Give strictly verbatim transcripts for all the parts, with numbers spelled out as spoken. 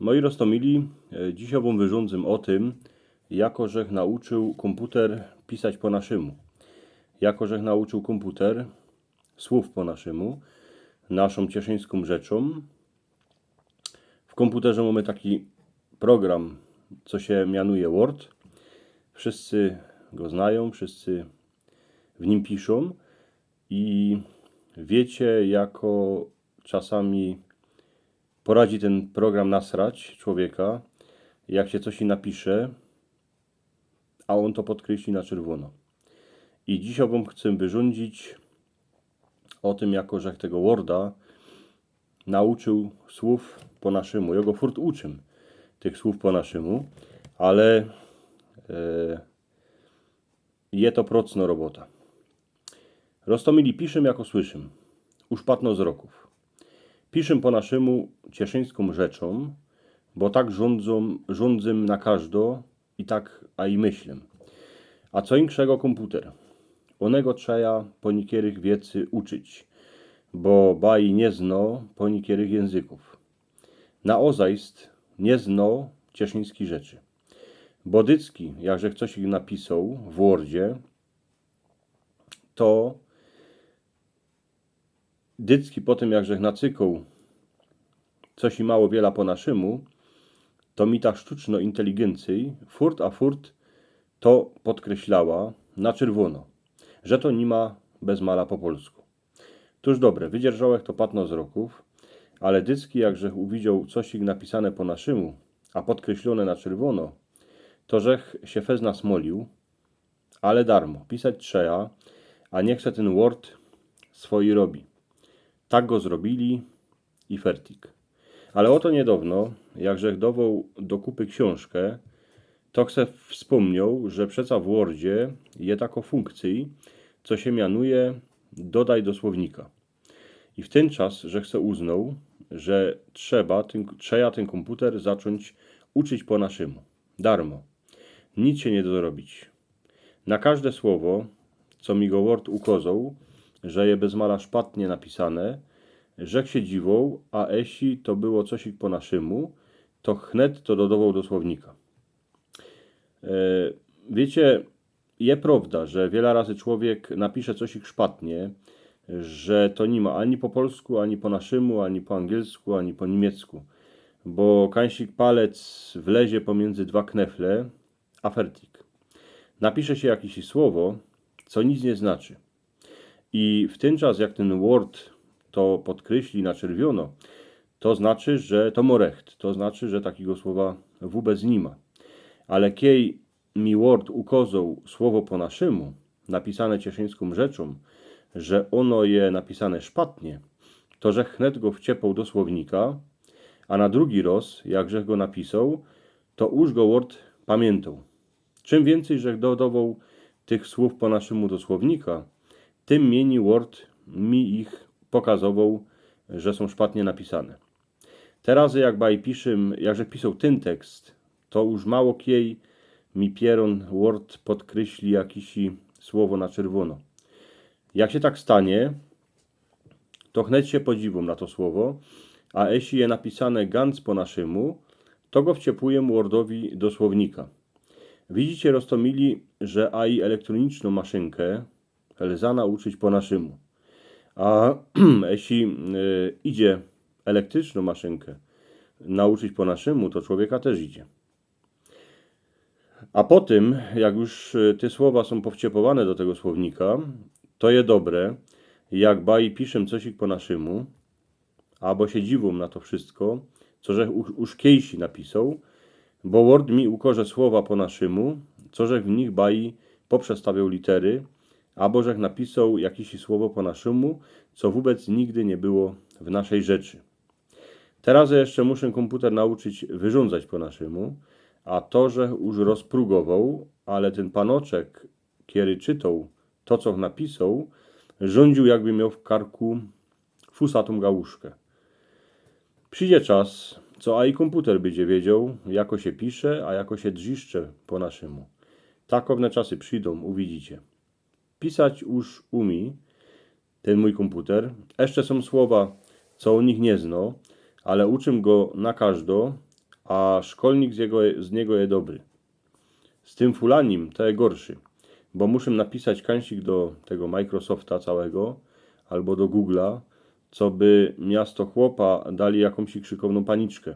Moi roztōmili, e, dzisiej wōm wyrządzym ô tym, jako żech nauczył kōmputer pisać po naszymu. Jako żech nauczył kōmputer słōw po naszymu, naszōm cieszyńskōm rzeczōm. W kōmputerze mōmy taki program, co sie mianuje Word. Wszyscy go znajōm, wszyscy w nim piszōm. I wiycie, jako czasami poradzi tyn program nasrać człowieka, jak sie coś napisze, a ôn to podkryśli na czerwōno. I dzisiej wōm chcę wyrządzić ô tym, jako żech tego Worda nauczył słōw po naszymu. Jŏ go furt uczym tych słōw po naszymu, ale, e, je to procnŏ robota. Roztōmili, piszym, jako słyszym. Uż patnŏs rokōw. Piszym po naszymu cieszyńskōm rzeczōm, bo tak rządzōm, rządzym na kożdo i tak a i myślym. A co inkszego kōmputer. Ônego trzeja po niykerych wiecy uczyć, bo baj niy zno po niykerych jynzykōw. Naozajst niy zno cieszyńskij rzeczy. Bo dycki, jak żech coś ich napisoł w Wordzie, to dycki po tym, jak żech nacykoł coś i mało wiela po naszymu, to mi ta sztucznŏ inteligyncyj furt a furt to podkryślała na czerwōno, że to niy ma bez mala po polsku. Tōż dobre, wydzierżołech to patnŏs rokōw, ale dycki, jak żech uwidzioł coś ich napisane po naszymu, a podkryślōne na czerwōno, to żech sie fest nasmolił, ale darmo, pisać trzeja, a niych se tyn Word swoi robi. Tak go zrobiyli i fertik. Ale ôto niydŏwno, jak żech dowoł do kupy ksiōnżkã, to żech se wspōmnioł, że przeca w Wordzie je takŏ funkcyj, co sie mianuje dodaj do słownika. I w tyn czas żech se uznōł, że trzeba tyn, trzeja tyn kōmputer zaczōńć uczyć po naszymu. Darmo. Nic sie niy do zrobić. Na kożde słowo, co mi go Word ukozoł, że je bez mala szpatnie napisane, żech sie dziwoł, a jeśli to było coś po naszymu, to chnet to dodowoł do słownika. E, wiycie, je prowda, że wiela razy człowiek napisze coś szpatnie, że to niy ma ani po polsku, ani po naszymu, ani po angielsku, ani po niymiecku. Bo kańsik palec wlezie pomiyndzy dwa knefle, a fertik. Napisze sie jakeś słowo, co nic niy znaczy. I w tyn czas, jak tyn Word to podkryśli na czerwiono, to znaczy, że to mŏ recht, to znaczy, że takigo słowa wōbec niy ma. Ale kiej mi Word ukozoł słowo po naszymu, napisane cieszyńską rzeczōm, że ôno je napisane szpatnie, to żech chnet go wciepoł do słownika, a na drugi roz, jak żech go napisoł, to już go Word pamiyntŏł. Czym wiyncyj żech dodowoł tych słōw po naszymu do słownika, tym miyni Word mi ich pokazowoł, że sōm szpatnie napisane. Teroz, jak baj piszym, jak żech pisoł tyn tekst, to już mało kiej mi pierōn Word podkryśli jakeś słowo na czerwiono. Jak sie tak stanie, to chnet sie podziwōm na to słowo, a jeśli je napisane ganc po naszymu, to go wciepujym Wordowi do słownika. Widzicie, roztōmili, że aj elektroniczną maszynkã lża nauczyć po naszymu. A jeśli, e, idzie elektryczną maszynkã nauczyć po naszymu, to człowieka tyż idzie. A potym, jak już, e, te słowa sōm powciepowane do tego słownika, to je dobre, jak baj piszym coś po naszymu, abo sie dziwōm na to wszysko, co żech u-, już kiejsi napisoł, bo Word mi ukoże słowa po naszymu, co żech w nich baj poprzestawiōł litery, abo żech napisoł jakeś słowo po naszymu, co wōbec nigdy niy było w naszej rzeczy. Teroz jeszcze muszã kōmputer nauczyć wyrządzać po naszymu, a to żech już rozprugowoł, ale tyn panoczek, kery czytoł to, co napisoł, rzōndziōł, jakby mioł w karku fusatōm gałuszkã. Przidzie czas, co aj kōmputer bydzie wiedzioł, jako sie pisze, a jako sie drziszcze po naszymu. Takowne czasy przidōm, uwidzicie. Pisać już umiy tyn mōj kōmputer. Jeszcze sōm słowa, co ô nich niy zno, ale uczym go na kożdo, a szkolnik z, jego, z niego je dobry. Z tym fulanim to je gorszy, bo muszã napisać kańsik do tego Microsofta całego albo do Google'a, co by miasto chłopa dali jakąś krzykowną paniczkę,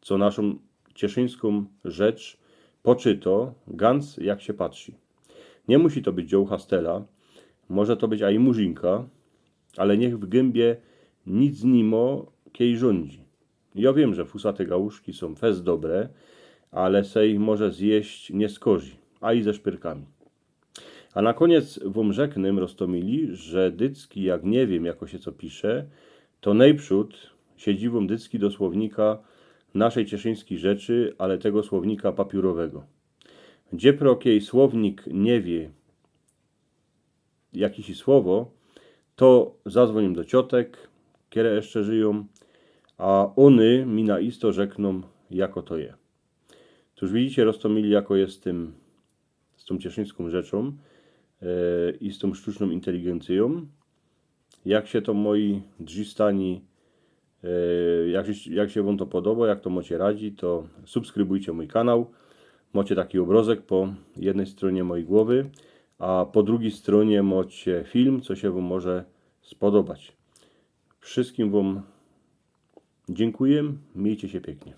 co naszą cieszyńską rzecz poczyto, gans jak się patrzy. Nie musi to być dziołcha Stela, może to być aj murzinka, ale niech w gębie nic nimo, kiej rządzi. Ja wiem, że fusate gałuszki są fest dobre, ale se ich może zjeść nie skozi, a i ze szpyrkami. A na koniec wam rzeknę, roztomili, że dycki, jak nie wiem, jako się co pisze, to najprzód siedzi wam dycki do słownika naszej cieszyńskiej rzeczy, ale tego słownika papiorowego. Gdzie prokiej słownik nie wie, jakieś słowo, to zadzwonię do ciotek, które jeszcze żyją, a one mi na isto rzekną, jako to je. Cóż widzicie, roztomili, jako jest z tym, z tą cieszyńską rzeczą e, i z tą sztuczną inteligencją. Jak się to moi drzistani, e, jak, się- jak się wam to podoba, jak to macie radzi, to subskrybujcie mój kanał. Macie taki obrozek po jednej stronie mojej głowy, a po drugiej stronie macie film, co się wam może spodobać. Wszystkim wam dziękuję, miejcie się pięknie.